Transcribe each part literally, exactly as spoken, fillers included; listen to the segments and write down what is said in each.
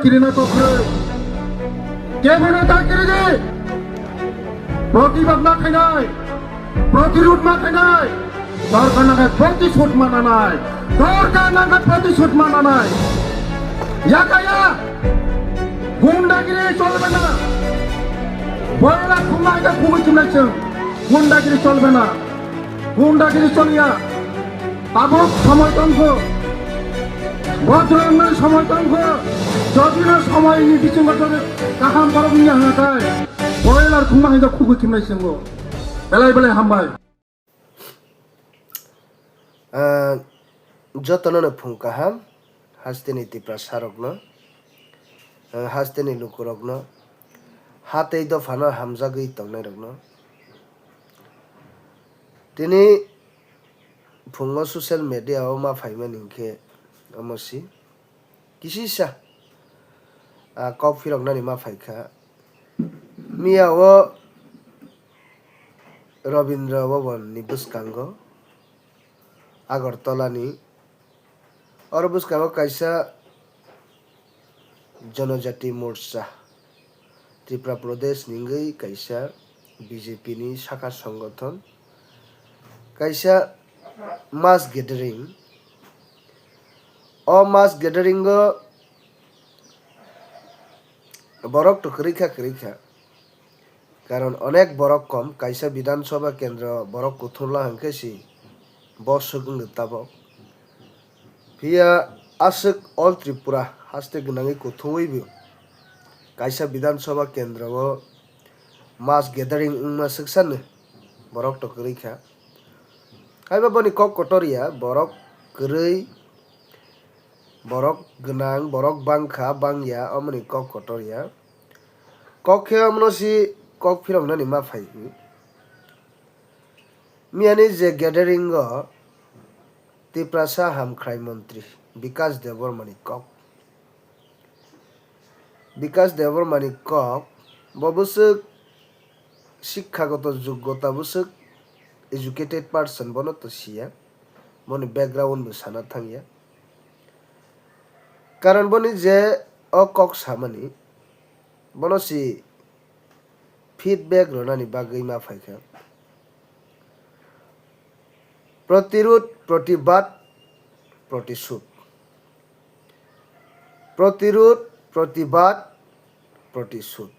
Kirina tokroi. Kebono ta kiridi. Protibad ma khainai. Protirud ma khainai. Dorkar nangkha protisud ma nanai. Dorkar nangkha protisud ma nanai. Yakaya. Gundagiri cholbe na. Boyla khuma ida khumui chimnai chwng. Gundagiri cholbe na. Gundagiri choliya. Tabuk somoi tongkho. Bodrongno somoi tongkho. Jodino somoini bisingo jodi kaham borok wngya hwnakhai, boiler khungma hai khe khugui khimnai chwngo. Belai belai hambai. Ah, jotono no phung kaham, hasteni Tiprasa rokno, ah, hasteni lukurokno, ha tei dophano hamjagwi tongnairokno. Tini phungo social media o ma phaimani hinkhe omo si kisisa, ah, kok phiroknani ma phaikha. Miya o Rabindra Bhavan ni bwskango Agartala ni, oro bwskango kaisa Janajati Morcha Tripura Pradesh ni wngwi kaisa B J P ni sakha songothon kaisa mass gathering. O mass gathering o borok to kwrwi kha, kwrwi kha. Karon onek borok kom, kaisa Bidhan Sabha kendro borok kuthumla hwnkhe si bo swk wngwi tabok. Phiya aswk All Tripura haste gwnangwi kuthumwi bo kaisa Bidhan Sabha kendro o mass gathering wngma swksa no borok to kwrwi kha. Haiba boni kok kotor ya, borok kwrwi, borok gwnang, borok bangkha, bangya, omoni kok kotor ya. Kok khe omono si kok phiroknani ma phai. Miyani je gathering o Tiprasa Hamkhrai Montri Bikas Debbarma ni kok. Bikas Debbarma ni kok, bo bwswk sikhagoto joggota bwswk educated person, bono to siya, boni background bo sana thangya. Karon boni je o kok samani, bono si feedback rwnani bagwi ma phaikha. Protirud, protibad, protisud. Protirud, protibad, protisud.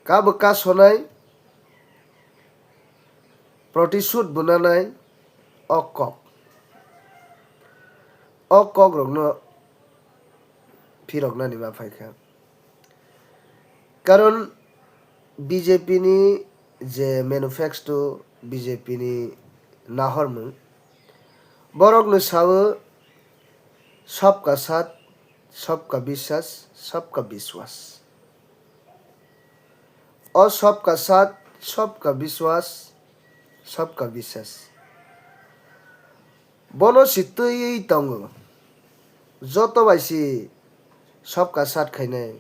Kabo kasonai, protisud bo nanai o kok. O kokrokno phiroknani ma phaikha. Karon B J P ni je manifesto, B J P ni nahormung, borokno sao, "Sabka saath, sabka biswas, sabka biswas." O sabka saath, sabka biswas, sabka biswas. Bono si twiwi tongo. Joto bai si sabka saath khainai,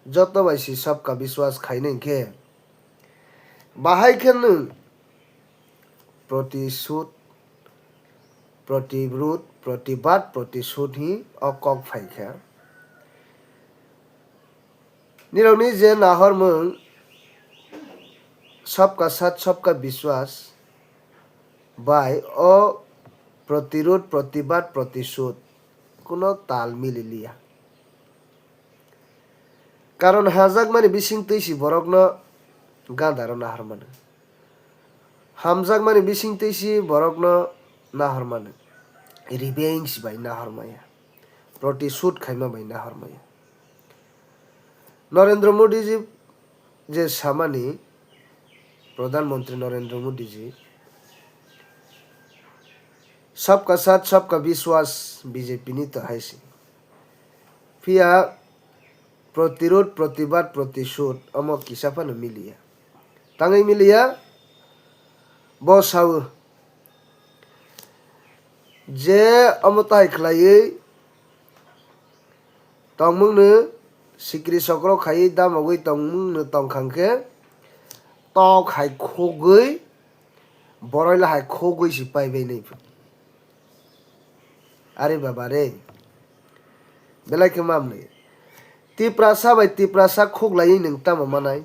joto bai si sabka biswas khainai hinkhe, bahai khe nwng protisud, protirud, protibad, protisud hi o kok phaikha. Nirokni je nahormung sabka saath, sabka biswas bai o protirud, protibad, protisud kuno tal mililiya. Karon hajakmani bisingtwi si borokno gandaro nahor mano. Hamjakmani bisingtwi si borokno nahor mano. Revenge bai nahor maya. Protisud khaima bai nahor maya. Narendra Modi ji je samani, Pradhan Mantri Narendra Modi ji, "Sabka saath, sabka biswas" B J P ni to hai se. Phiya protirud, protibad, protisud omo kisa phano miliya. Tangwi miliya, bo sao, je omo tai khlaiwi tongmungno sikri sokro khaiwi damogwi tongmungno tongkha khe, tok hai khogwi, boroi la hai khogwi se paibai nai. Are baba re, Belai khe mamli. Tiprasa bai Tiprasa khuklaiwi nwng tamo manai?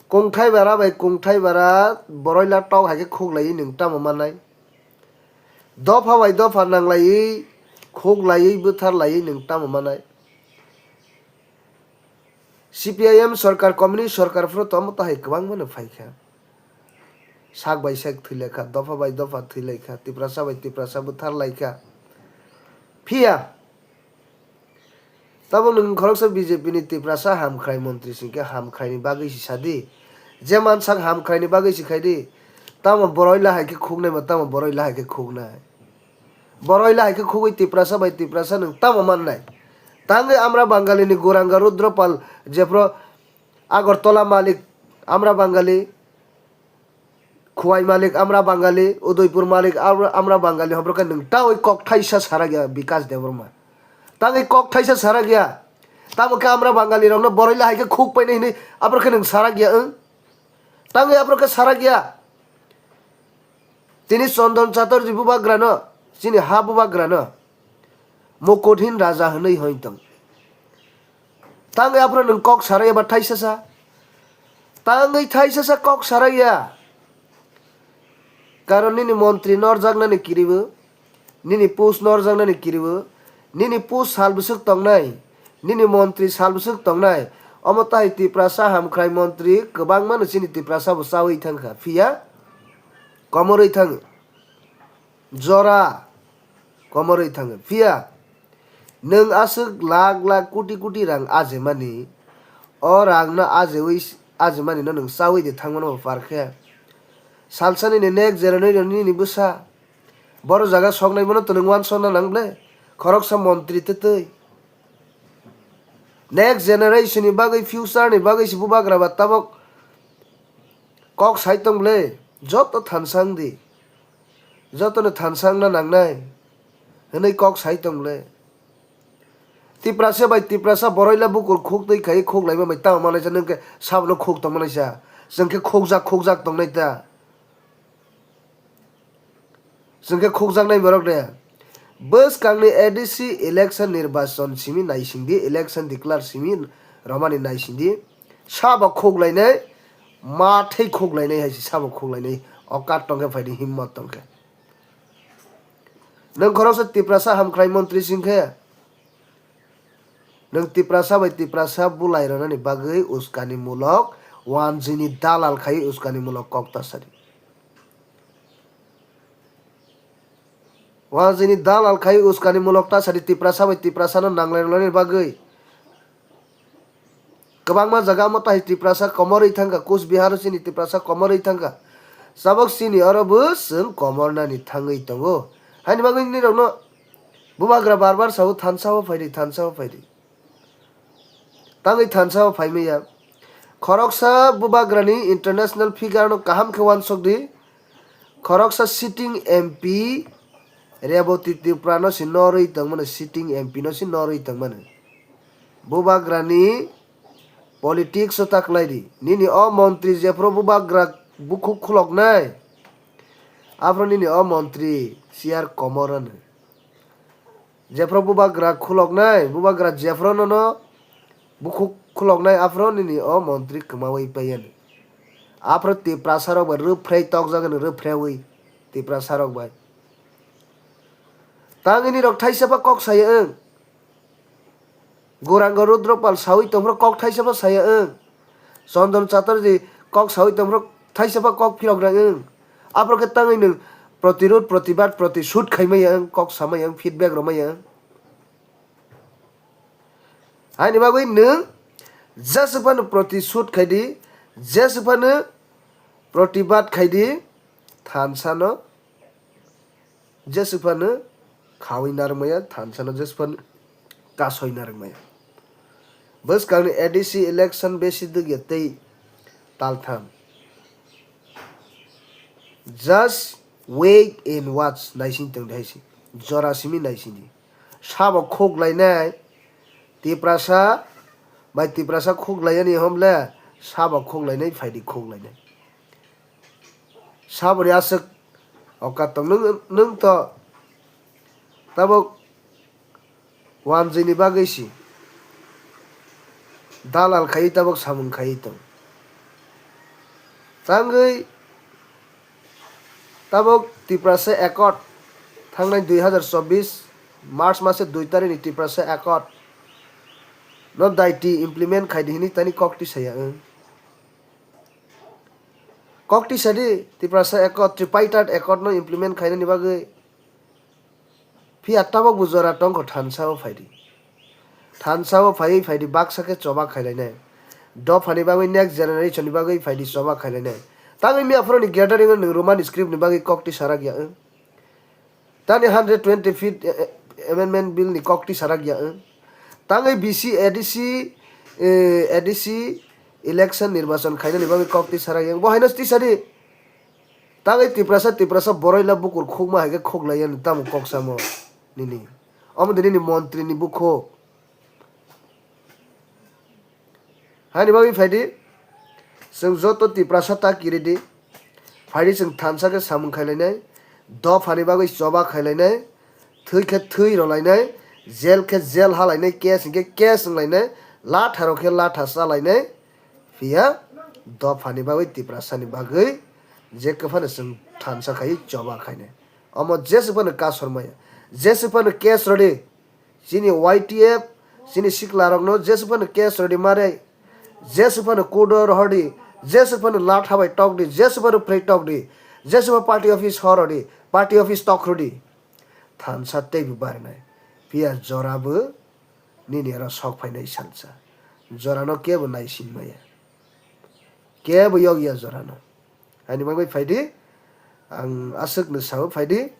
Kungthai bara bai Kungthai bara boroila tok hai khe khuklaiwi nwng tamo manai? Dopha bai dopha nanglaiwi khuklaiwi bwtharlaiwi nwng tamo manai? C P I M sorkar, communist sorkar phuru tamo tahai kwbangmano phaikha. Sak bai sak thwilaikha, dopha bai dopha thwilaikha, Tiprasa bai Tiprasa bwtharlaikha. Phiya tamo nwng khoroksa B J P ni Tiprasa hamkrai montri singkhe hamkraini bagwi si sadi. Je mansak hamkraini bagwi si khaidi. Tamo boroila hai khe khuknai ba tamo boroila hai khe khuknai. Boroila hai khe khugwi Tiprasa bai Tiprasa nwng tamo mannai? Tangwi Amra Bangali ni Guranga Rudra Pal jephru Agartala malik Amra Bangali, Khowai malik Amra Bangali, Udaipur malik Amra, Amra Bangali, hobrokhe nwng tawi kok thaisa sarakya Bikash Debbarma. Tangwi kok thaisa sarakya. Tamo khe Amra Bangali rokno boroila hai khe khuk painai hinwi abrokhe nwng sarakya wng? Tangwi abrokhe sarakya. Tini Chondon Chatterjee bubagrano, chini ha bubagrano Mukuthin Raja hwnwi hoi tong. Tangwi aphuru nwng kok sarai eba thaisa sa? Tangwi thaisa sa kok sarai ya. Karon nini montri norjaknani kiribo, nini post norjaknani kiribo, nini post sal bwswk tongnai, nini montri sal bwswk tongnai. Omo tai Tiprasa hamkrai montri kwbangmano chini Tiprasa bo chawi thangkha, phiya komorwi thango. Jora komorwi thango, phiya nwng aswk lakh lakh koti koti rang ajemani, o rangno ajewi, ajemanino nwng chawi de thangmano bo par khe. Salsa nini next generation nini bwsa. Boro jaga soknai bono to nwng wansokna nang ble? Khoroksa montri twtwi. Next generation ni bagwi, future ni bagwi se bubagra ba tabok kok sai tong ble? Joto thansa wng di. Jotono thansa wngna nangnai hwnwi kok sai tong ble? Tiprasa bai Tiprasa boroila bukur khuk twi khai khuk laima bai tamo manai sa, nwng khe sabono khuk tong manai sa? Chwng khe khukjak khukjak tongnai ta. Chwng khe khukjaknai borok de. Bwskangni A D C election nirbachon simi naisingdi, election declare simi romani naisingdi. Sabo khuklainai, mathai khuklainai hai se sabo khuklainai. Okat tongkhe phaidi, himmot tongkhe. Nwng khoroksa Tiprasa hamkrai montri singkhe. Nwng Tiprasa bai Tiprasa bulai rwnani bagwi uskani mulok, wanjwini dalal khai uskani mulok kok ta sadi. Wanjwini dalal khai uskani mulok ta sadi Tiprasa bai Tiprasa no nanglai rwnani bagwi. Kwbangma jaga omo tai Tiprasa komorwi thangkha, Kusbihar o chini Tiprasa komorwi thangkha. Tabok chini oro bo chwng komornani thangwi tongo. Haini bagwi nini rokno bubagra bar bar sao, thansa o phaidi, thansa o phaidi. Tangwi thansa o phaimaya. Khoroksa bubagrani international figure no kaham khe wansok di. Khoroksa sitting M P Reboti Tripura no se norwi tongmani, sitting M P no se norwi tongmani. Bubagrani politics o ta kwlai di. Nini o montri jephru bubagra bukhuk khuloknai, aphru nini o montri chair komor ano. Jephru bubagra khuloknai, bubagra jephru nono bukhuk khuloknai, aphru nini o montri kwmawi pai ano. Aphru Tiprasa rok bai rwphrei tokjak ano, rwphrewi Tiprasa rok bai. Tangini rok thaisa pha kok saya wng. Guranga Rudropal sawi tongphru kok thaisa pha saya wng. Chondon Chatterjee kok sawi tongphru thaisa pha kok phirok rang wng. Aphru khe tangwi nwng protirod, protibad, protisud khaimaya wng, kok samaya wng, feedback romaya wng. Haini bagwi nwng jeswk phano protisud khai di, jeswk phano protibad khai di, thansa no jeswk phano khawi narwkmaya, thansa no jeswk phano kasoi narwkmaya. Bwskangni A D C election besi dwgya tei taltham. Just wait and watch, naising tong di hai se. Jora simi naising di. Sabo khuk lainai, Tiprasa bai Tiprasa khuk laiyani hom le, sabo khuk lainai, phaidi khuk lainai. Saboni aswk okat tong nwng, nwng to tabuk Wanjwi ni bagwi si dalal khaiwi tabok samung khaiwi tong. Tangwi tabok Tiprasa Accord thangnai dui hazar chobbish March mase dui tarikh ni Tiprasa Accord no daiti implement khaidi hinwi tani kok tisaya wng. Kok tisadi Tiprasa Accord, Tripartite Accord no implement khainani bagwi. Phiya tabok bo jora tongkho thansa o phaidi. Thansa o phaiwi phaidi baksa khe choba khailainai. Dophani bagwi next generation ni bagwi phaidi choba khailainai. Tangwi miya phoroni gathering o nwng Roman script ni bagwi kok tisarak ya wng. Tani hundred twenty feet, eh, eh, amendment bill ni kok tisarak ya wng. Tangwi B C, A D C, eh, A D C election nirbachon khainani bagwi kok tisarak ya wng. Bo haino tisadi. Tangwi Tiprasa, Tiprasa boroi la bukur khukma hai khe khuklai yani tamo kok samo nini. Omo de nini montri ni bukhuk. Hani bagwi phaidi, chwng joto Tiprasa ta kiridi. Phaidi chwng thansa khe samung khailainai, dophani bagwi choba khailainai, thwi khe thwi rwlainai, jail khe jail halainai, case hinkhe case wnglainai, latha rok khe latha chalainai. Phiya dophani bagwi Tiprasani bagwi je kwphano chwng thansa khai choba khainai. Omo jeswk phano kasor maya, jeswk phano case rwdi. Chini Y T F, chini siklarokno jeswk phano case rwdi mare, jeswk phano court o rohordi, jeswk phano latha bai tokdi, jeswk phano phrwi tokdi, jeswk phano party office horordi, party office tokrwdi. Thansa teibo barinai. Phiya jorabo nini aro sok phainai salsa. Jorano kebo naisinmaya. Kebo yokya jorano. Ani bagwi phaidi, ang aswkno sao phaidi.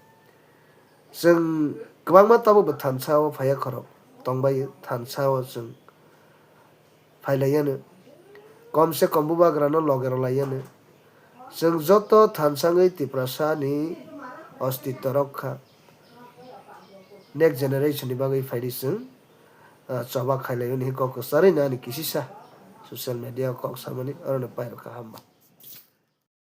Chwng kwbangma tabukbo thansa o phaiya khorok tongbai, thansa o chwng phailaiyano. Komse kom bubagrano loge rwlaiyano. Chwng joto thansa wngwi Tiprasani ostitto rok kha. Next generation ni bagwi phaidi chwng, ah, choba khailaio hinwi kok kwcharwi no ani kisisa social media o kok samani, orono pairokha, hamba.